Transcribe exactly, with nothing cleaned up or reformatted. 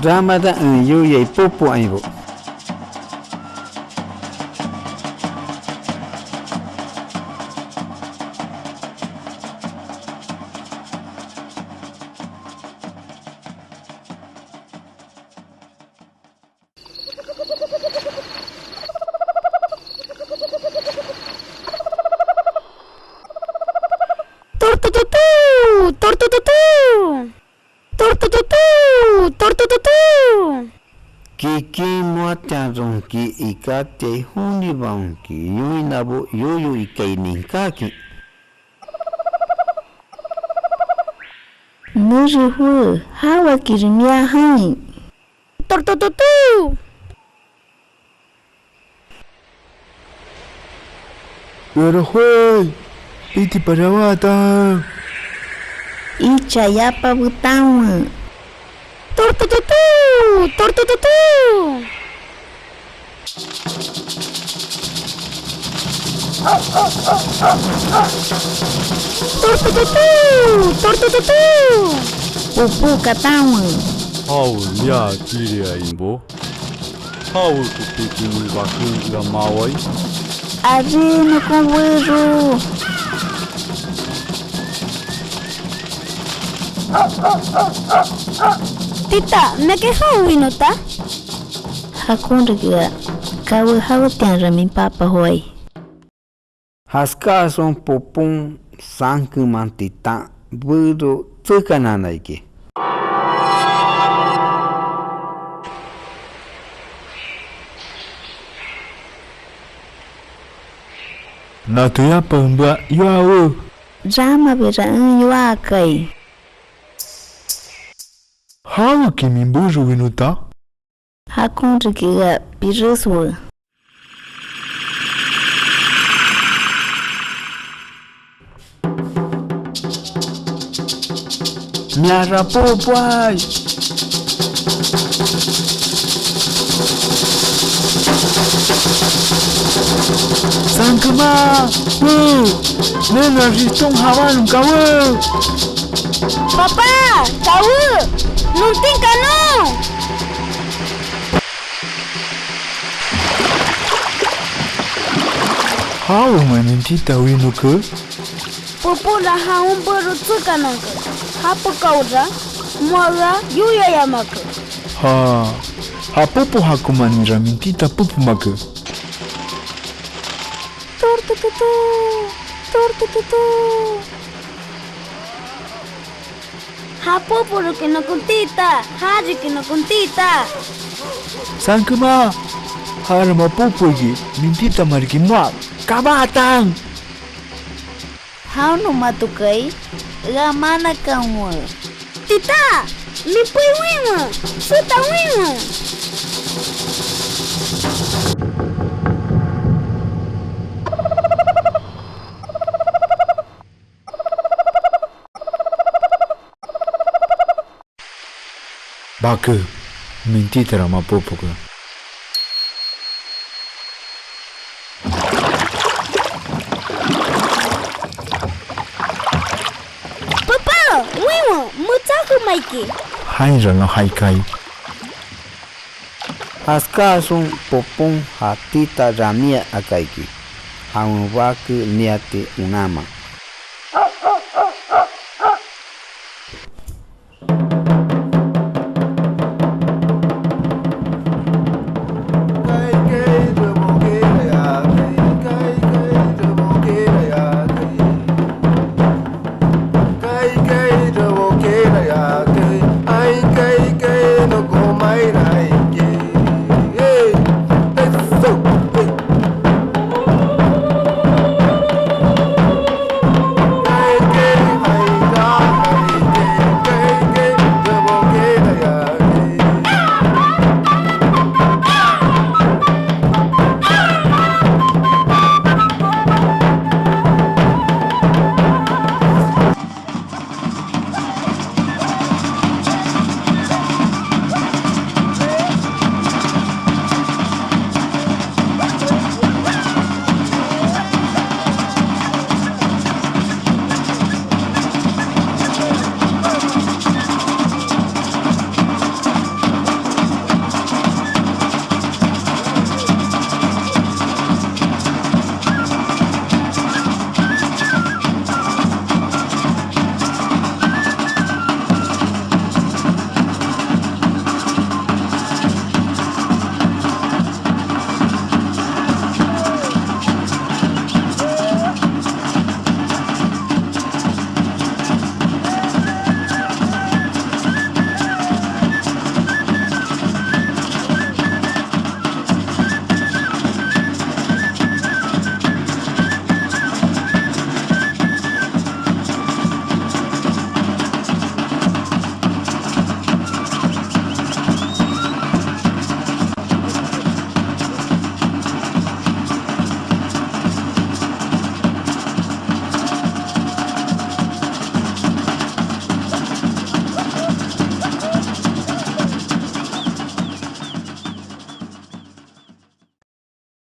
Ramara en yoiai popo ainbo. Tortototú, tortototú. Tortototú, tortototú. Kikin moatianronki ikatiai jonibaonki yoinabo yoyo ikai ninkákin. Nere joé, jawakiri mia jain. Tortototú. Eara joái, pitipa rawatan. Icha yapa betanwe. Tortototú, tortototú. Tortototú, tortototú. Pupú katanwe. Jawe mia kiriainbo. Jawekopiki moa baken ea mawai. Aré, nokon bero. Tita, ¿miaki jawe winota? Jakon riki ea, kawé jawetianra min papa joái. Jaskáaxon popon sankeman titan bero tsekanana iki. Nato yapaen bea yoawe. Ramabira en yoakai. Jaweki min bero winota? Jakon riki ea pireswe. Mia rapopoai. Sankema, we, nena riston jabanon kawé. Papá, kawé, nontin kanon. Jawema mintita winoke. Poponra jaon bero tsekananke. Japokaora moa ea yoiayamake. Ja, ja popo jakomaninra mintita popomake. Tortototó, tortototó. Ja poporoki nokon tita, ja riki nokon tita. Sankema, jara moa popo iki, mintitama riki moa, kabatan. Jaonon matokai, ea manakanwe. Tita, min pei winwe, sota winwe. Bake, mintitara moa popoke. Papá, winwe, metsá jema iki. Jainra non jaikai. Jaskáaxon popon ja tita ramia aka iki, jawen bake niati onanman.